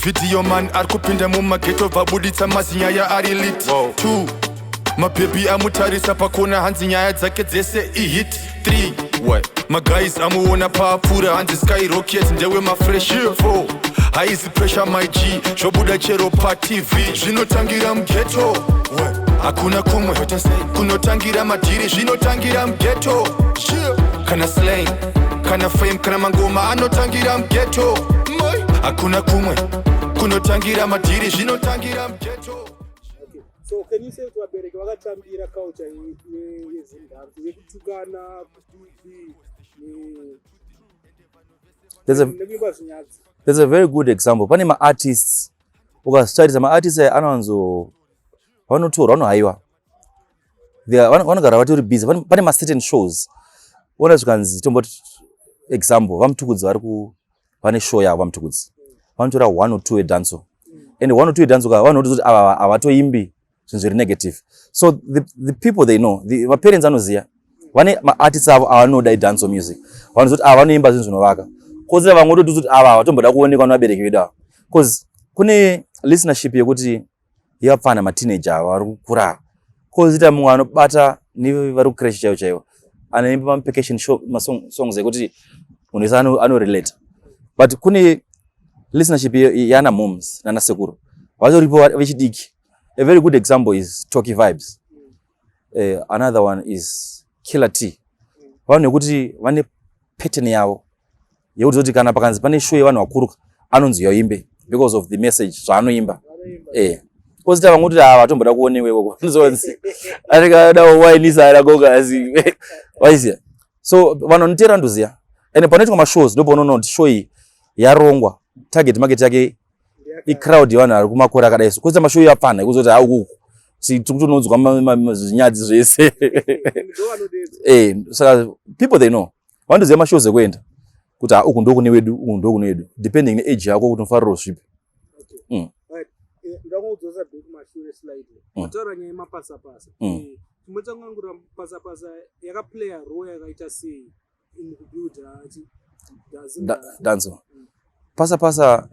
Video man ari kupinda mumageto, vabuditsa mazinyaya ari lit. 2, mabhebhi amutarisa pakona, hanzi nyaya dzake dzese ihit. 3, maguys amuona paapfuura, hanzi skyrocket, ndewe mafresh. 4, haizi pressure, my G, zvobuda chero paTV. Zvinotangira mughetto, hakuna kumwe kunotangira madhiri, zvinotangira mughetto. Kana slang, kana fame, kana mangoma anotangira mughetto, hakuna kumwe kunotangira madhiri, zvinotangira mughetto. Okay. So can you say kuti vabereki vakatambira culture yeZimbabwe yekutukana, kuDB nekuimba zvinyadzi? There's a very good example. Pane maartists, ukazitarisa maartists aya anowanzo vanotorwa, vanohaiwa, vanogara vatori busy. Pane macertain shows, ona zvikanzi, tomboti example, VaMtukudzi vari ku vane show yavo. VaMtukudzi vanotora one or two edancehall, and one or two edancehall ka vanoti kuti ava havatoimbi zvinhu zviri negative. So the people, they know, the maparents anoziva vane maartists avo avanoda idancehall music, vanozoti ava vanoimba zvinhu zvinovaka. Kozira vamwe vototi kuti ava havatomboda kuonekwa nevabereki vedu ava, because kune listenership yekuti yevapfana, mateenager ava vari kukura. Kozoita mumwe anobata nevari kucreche chaivo chaivo, anoimba mapercussion masongs ekuti munhu wese anorelate. But kune listenership yana moms nana sekuru vatoripo vechidiki. A very good example is Tocky Vibes. Another one is Killer T. Vanhu nekuti vane pattern yavo yekuti zoti kana pakanzi pane show yevanhu vakuru, anonzi yaimbe because of the message zvaanoimba. Kozita vamwe kuti ava vatomboda kuonekwa ikoko, nozonzi anenge ada wainisa aragoga, asi waiziya. So vanhu vanoteera ndoziya, and panoitwa mashows ndopaunoona kuti show iyi yarongwa, target market yake icrowd yevanhu vari kumakore akadai. So koita mashow yapfana ekuzoti ha, ukuku tikutononzwa zvinyadzi zvese. Saka people, they know, vanotoziva mashows ekuenda kuti ha, uku ndokune wedu, uku ndokune wedu, depending neage yako kuti unofarirawo zvipi. Ndangokudzosa back mashure slightly. Wataura nyaya yemapasapasa. Timbotsanangura pasapasa yakaplaya role yakaita sei in kubuilda Dancehall. Pasapasa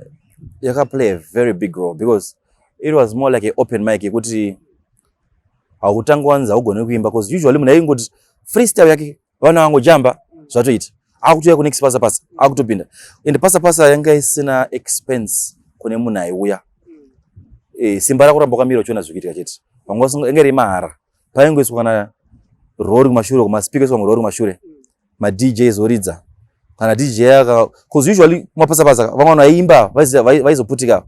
yakaplay a very big role because it was more like a open mic yekuti hautanga wanzi haugone kuimba, because usually munhu aingoti freestyle yake, vanhu vangojamba, zvatoita, akutouya kunext pasapasa, akutopinda. And pasapasa yanga isina expense kune munhu aiuya. Simba rakuramba wakamira uchiona zviri kuitika chete. Vanga inge iri mahara. Paingoiswa kana rori kumashure, kumaspeaker iswa murori kumashure, maDJs oridza. Kana DJ aka, cause usually kumapasapasa vamwe vanhu vaiimba vaizoputika,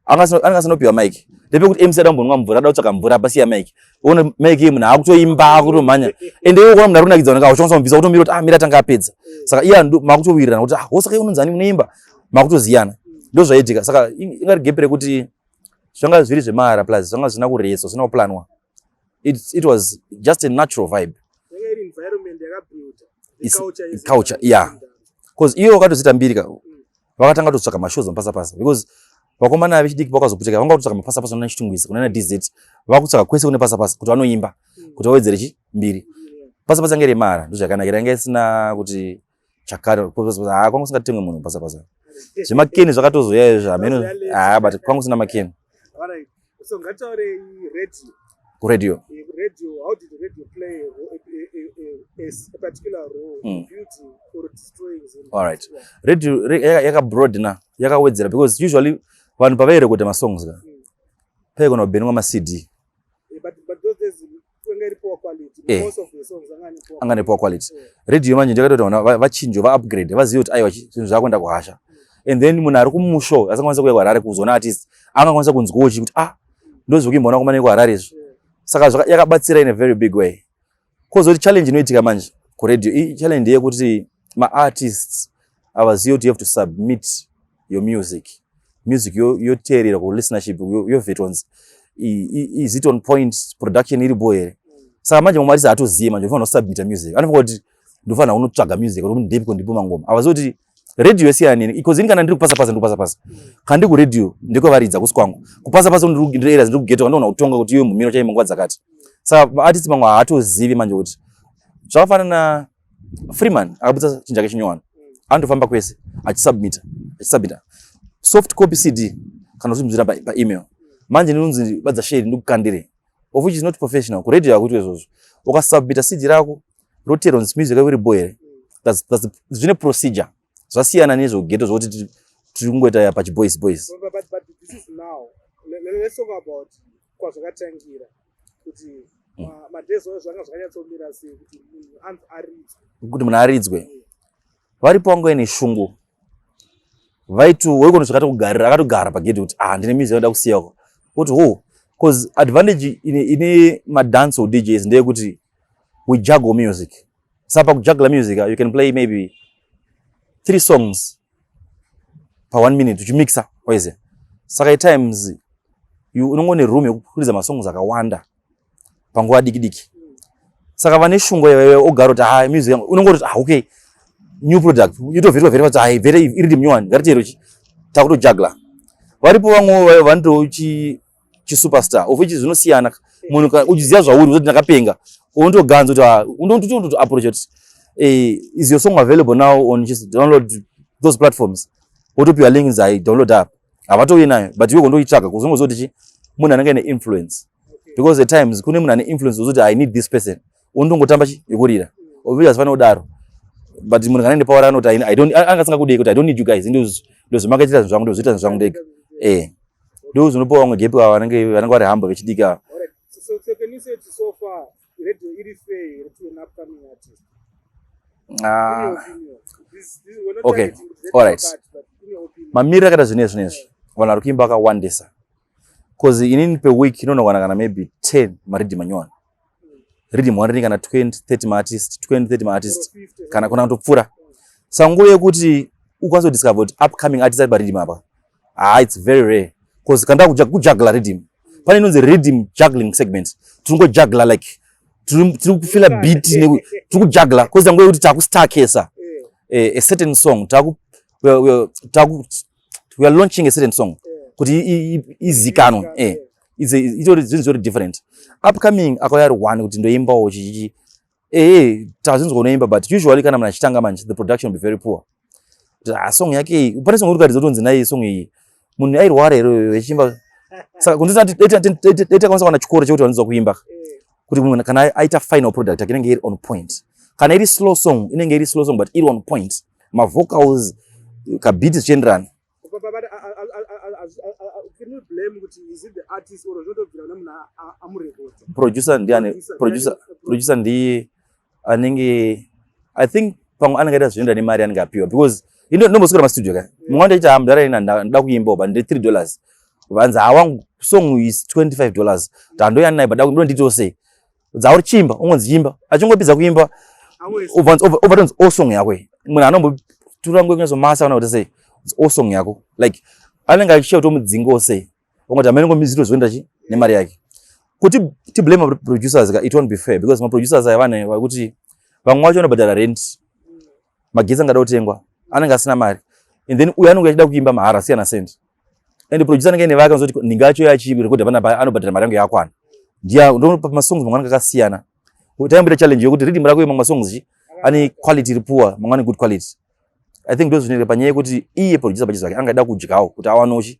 anenge asinopiwa mic. Ndepekuti MC ada kumbonwa mvura, ada kutsvaga mvura, pasiya mic, ona mic iyi, munhu akutoimba, akutomhanya. Ende iwe kuona munhu ari kunakidza, unenge uchikwanisa kumubvisa, kutomira kuti ah, mira, tanga apedza. Saka iye makutowirirana kuti ah, wosaka iwe unonzani, unoimba, makutoziyana. Ndo zvaiitika. Saka ingari gap rekuti zvanga zviri zvemahara, plus zvanga zvisina kureswa, zvisina kuplanwa. It was just a natural vibe. Culture, yeah, because iwe wakatoziita mbiri ka. Vakatanga kutotsvaka mashows mapasapasa, because vakomana vechidiki vakazoputika, vanga kutotsvaka mapasapasa kuna Chitungwiza, kuna DZ, vakutsvaka kwese kune pasapasa kuti vanoimba, kuti vawedzere chi mbiri. Pasapasa yange iri mahara, ndozvakanakira, yanga isina kuti chakare ha, kwanga usingatengwe munhu pasapasa. Zvemakeni zvakatozoya izvo, hameno ha, but kwanga usina makeni. Alright. So ngataurei radio. Kuradio. Radio, how did radio play a particular role in building or destroying Zimbabwe? Alright. Radio yakabroadena, yakawedzera, because usually vanhu pavairekodha masongs ka, paigona kubhenwa maCD. But those days kwenge iri poor quality. Most of the songs anga ane poor Anga ane poor quality. Radio manje ndakatoti vana vachinje, vaupgrade, vazive kuti aiwa, zvinhu zvakuenda kuhasha. And then munhu ari kumusho asingakwanisa kuuya kuHarare kuzoona artist angakwanisa kunzwawo chi kuti ah, ndozvekuimbaona kumane kuHarare izvo. Saka yakabatsira in a very big way. Kozoti challenge inoitika manje kuradio, challenge ndeyekuti maartists avazive kuti you have to submit your music. Music yoteerera kulistenership, yovetons, is it on point, production iripo here. Saka manje mamwe artist haatozive manje unofanira kusubmita music, anofanira kuti ndofanira kunotsvaga music kuti ndepiko ndipo mangoma. Avazive kuti radio yasiyana neni, because ini kana ndiri kupasa pasa, ndiri kupasa pasa. Kana ndiri kuradio ndikovaridza kusi kwangu, kupasa pasa ndiri ndiri kugeto, ndinoona kutonga kuti iwe mumiro chaimba nguva dzakati. Saka maartist mamwe haatozivi manje kuti zvakafanana. Freeman akabudisa chinhu chake chinyowani, anotofamba kwese achisubmita, achisubmita. Soft copy CD kana uchimuzira paemail. Manje ndinonzi badza share ndikukandire, of which is not professional. Kuradio yakuitwa izvozvo, ukasubmita CD rako roteerwa music yako iri bho here? Zvine procedure, zvasiyana nezvoghetto zvokuti tiri kungoita pachiboys boys. But this is now. Let's talk about kwazvakatangira, kuti madays ayo zvanga zvakanyatsomira sei kuti munhu anzi aridzwe. Kuti munhu aridzwe, varipo vangu vaine shungu, vaitu waigona zvakatokugarira, akatogara pagedhi kuti, "Ah, ndine music yanoda kusiyako," kuti ho, because advantage ine madancehall DJs ndeyekuti we juggle music. Saka pakujuggla music, you can play maybe three songs pa one minute uchimixa waize. Saka at times you unongone room yekukuridza masongs akawanda panguva diki diki. Saka vane shungu ivayo ogara kuti, "Ah, music yangu," unongoti, "Ah, okay, new product," yotovherwa vherwa kuti, "Hai, vhere iri new one, ngatitero chi takutojagla." Varipo vamwe vanoto chisuperstar, of which zvinosiyana. Munhu uchiziva zvauri uzoti ndakapenga, unotoganza kuti, ah, unototo approach kuti, "Is your song available now on, just download those platforms?" Wotopiwa links, ai download app havatouyi nayo, but iwe kondoitsvaga kuzongozoti chi munhu anenge ane influence, because at times kune munhu ane influence uzoti, "I need this person," unotongotamba chi yekurira, of which hazvifanira kudaro. But munhu kana ane power anoti, I don't," anga asingakudei kuti, "I don't need you guys, ndozvimakaitira zvinhu zvangu, ndozviita zvinhu zvangu ndega." Ndo zvinopa vamwe gap ava vanenge vari hamba vechidiki ava. Alright. So can you say to so far radio iri fair here to an upcoming artist? In your Ah, opinion. We're not Okay. targeting the All right. part, but in your opinion. Mamiriro akaita zvinezvi zvinezvi, vanhu vari kuimba akawandisa, cause inini per week inonowana kana maybe 10 mariddim manyowani. Riddim one rini kana 20 30 maartist, 20 30 maartist. Or 50. Kana kutopfuura. Saka nguva yekuti ukwanise kudiscover kuti upcoming artist ari pariddim apa, ah, it's very rare, cause kana kujugla riddim, pane inonzi rhythm juggling segment. Tiri like tiri kufila beat, tiri kujugla, cause nguva yekuti takustarkesa a certain song, taku we are launching a certain song kuti izikanwe. Itori zvinhu zvitori different. Upcoming akauya ari one kuti ndoimbawo chichichi, tazvinzwa unoimba, but usually kana munhu achitanga manje, the production will be very poor. Kuti, ah, song yake iyi, pane song uri kuratidza kuti onzi nayi song iyi munhu airwara here achiimba? Saka kundisati dai takwanisa kuwana chikoro chekuti vanonzwa kuimba, kuti munhu kana aita final product yake inenge iri on point. Kana iri slow song, inenge iri slow song but iri on point, mavocals, kabeat, zvichienderana. But can you blame kuti is it the artist or zvinotobvira nemunhu amurekodha? Producer ndiani? Producer, Producer. Ndiani? Producer ndiye anenge, I think pamwe anenge aita zvinoenda nemari anenge apiwa, because ndomboswera mastudio ka, mumwe wangu achiti, "Mudhara, ina ndoda kuimbawo, but ndine $3." Vanzi, "Hawangu, song is $25." Ndandoya naye, but ndonditowo sei dzauri chimba, ungonzi chimba, achingopedza kuimba, obva tonzi o song yako iyi. Munhu anombotura nguva yekunyatso kana kuti sei o song yako, like anenge achichaya kutomudzingawo sei, ongoti amene ngomizito zvoenda chi nemari yake. Kuti tiblame maproducers ka, it won't be fair, because maproducers aya vanhu vakuti vamwe vacho vanobhadhara rent, magetsi angada kutengwa, anenge asina mari, and then uyo anenge achida kuimba mahara asiyana cent, and producer anenge ine vake anozoti ndingacho yachirekodha panapa, anobhadhara mari yangu yakwana. Ndiya ndo masongs mamwe anenge akasiyana. Taimboita challenge yekuti rhythm rako, mamwe masongs chi ane quality iri poor, mamwe ane good quality. I think ndo zvinoita panyaya yekuti iye producer pachizo vake angada kudyawo kuti awanewo chi,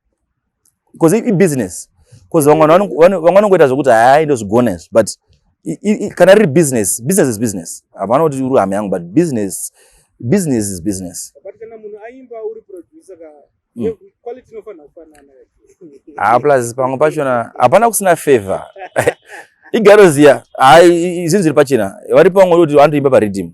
because ibusiness, because vamwe vanhu vamwe vanongoita zvokuti, "Hai, ndozvigona izvi," but kana riri business, business is business. Hapana kuti uri hama yangu, but business, business is business. But kana munhu aimba uri producer ka, quality inofanira kufanana. Ah, plus pamwe pachona hapana kusina favor, igaroziya. Hai, zvinhu zviri pachena. Varipo vamwe kuti vanotoimba pariddim,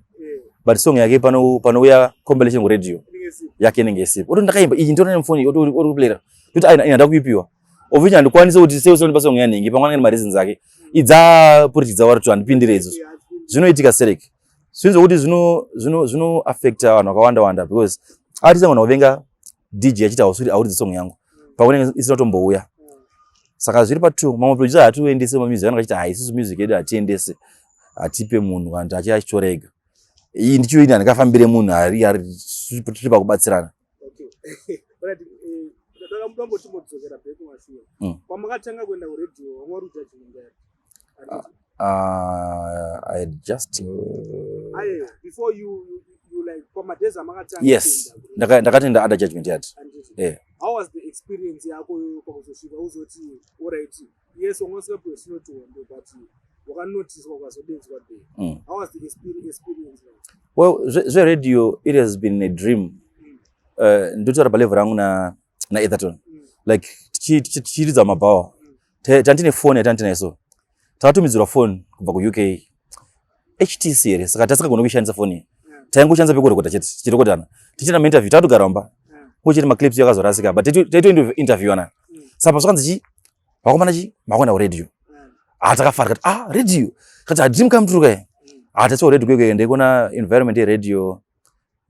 but song yake panouya compilation kuradio inenge isipo. Yake inenge isipo. Oti ndakaimba iyi, nditori nemufoni ori kuplayera, toti aina ina ndakuipiwa, of which handikwanisi kuti sei usondipa song yanhingi. Pamwe anenge mareasons ake idza politics dzavari kuti handipindire idzodzo. Zvinoitika serek, zvinhu zvokuti zvino affecta vanhu vakawanda wanda, because artist angona kuvenga DJ achiti hausuri hauridzi song yangu, pakunenge isina kutombouya. Saka zviri pa2 mamwe producer hatiuendese mamusic, anenge achiti, "Hai, isusu music yedu hatiendese, hatipe munhu kana kuti achitora ega." Iyi ndicho ini handingafambire munhu ari tiri pakubatsirana. Okay. Alright, ndambotimbodzokera back kumashure. Pamakatanga kuenda kuradio, wanga uri Judgment Yard. I had just Aye, before you like pamadays amakatanga Yes. kuenda kuradio, Ndakatenda under Judgment Yard. Handiti? Yeah. How was Experience yako iyoyo pakuzosvika uzoti, alright, yes, wanga usikapiwe slot hombe, but wakanotiswa, ukazodedzwa there. How was the experience like? Well, zveradio, it has been a dream. Ndotaura palevel rangu naEtherton. Like tichiridza mabhawa, tandine foni yatandinayo, so takatumidzirwa foni kubva kuUK, HTC here, saka tasingagoni kuishandisa foni iyi. Taingoshandisa pekurekodha chete, tichirekodhana, tichiita mainterview, takatogara mumba. Kuchiti maclips yakazorasika, but taitointerviewana. Saka zvakanzi chi vakomana, chi makuenda kuradio. Ah, takafara kati, ah, radio, kati ah, dream come true kai. Ah, taswa radio kwekwe, ndaikuona environment yeradio,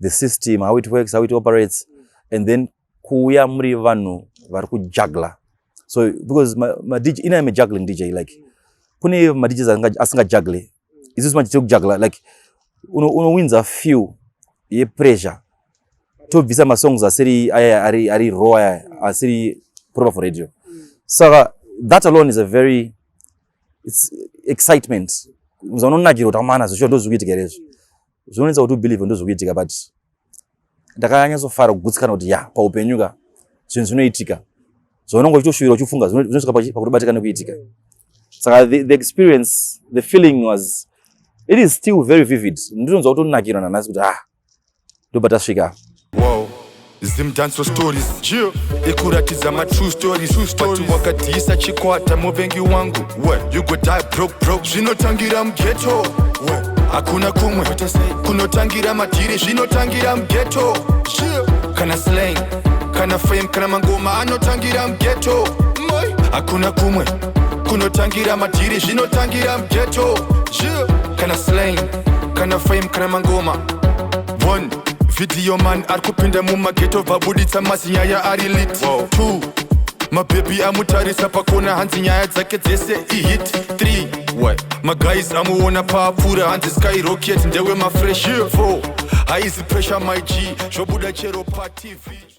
the system, how it works, how it operates. And then kuuya muri vanhu vari kujugla, so because ma DJ, ina I'm a juggling DJ, like kune maDJs asingajugle. Isusu manje tiri kujugla, like unowinza few yepressure, tobvisa masongs asiri aya ari raw, aya asiri proper for radio. Saka that alone is a very, it's excitement. Unonakirwa kuti amana, zvisho ndo zviri kuitika here izvi? Zvinonetsa kuti ubelieve ndo zviri kuitika, but ndakanyatsofara, kugutsikana kuti ya, paupenyu ka zvinhu zvinoitika zvaunonge uchitoshuwira, uchifunga, zvinosvika pakutobatika nekuitika. Saka the experience, the feeling was, it is still very vivid. Ndinonzwa kutonakirwa nanhasi kuti ah, ndobva tasvika. Wow. Zimdancehall stories ikuratidza matrue stories, but wakadhisa chikwata, muvengi wangu, you go die broke broke. Zvinotangira mughetto, hakuna kumwe kunotangira madhiri, zvinotangira mughetto. Kana slang, kana fame, kana mangoma anotangira mughetto, hakuna kumwe kunotangira madhiri, zvinotangira mughetto. Kana slang, kana fame, kana mangoma. One video man ari kupinda mumaghetto, vabuditsa mazinyaya ari lit. Two mabhebhi amutarisa pakona, hanzi nyaya dzake dzese ihit. 3 maguys amuona paapfuura, hanzi skyrocket, ndewe mafresh. 4 haizi pressure, my G, zvobuda chero paTV.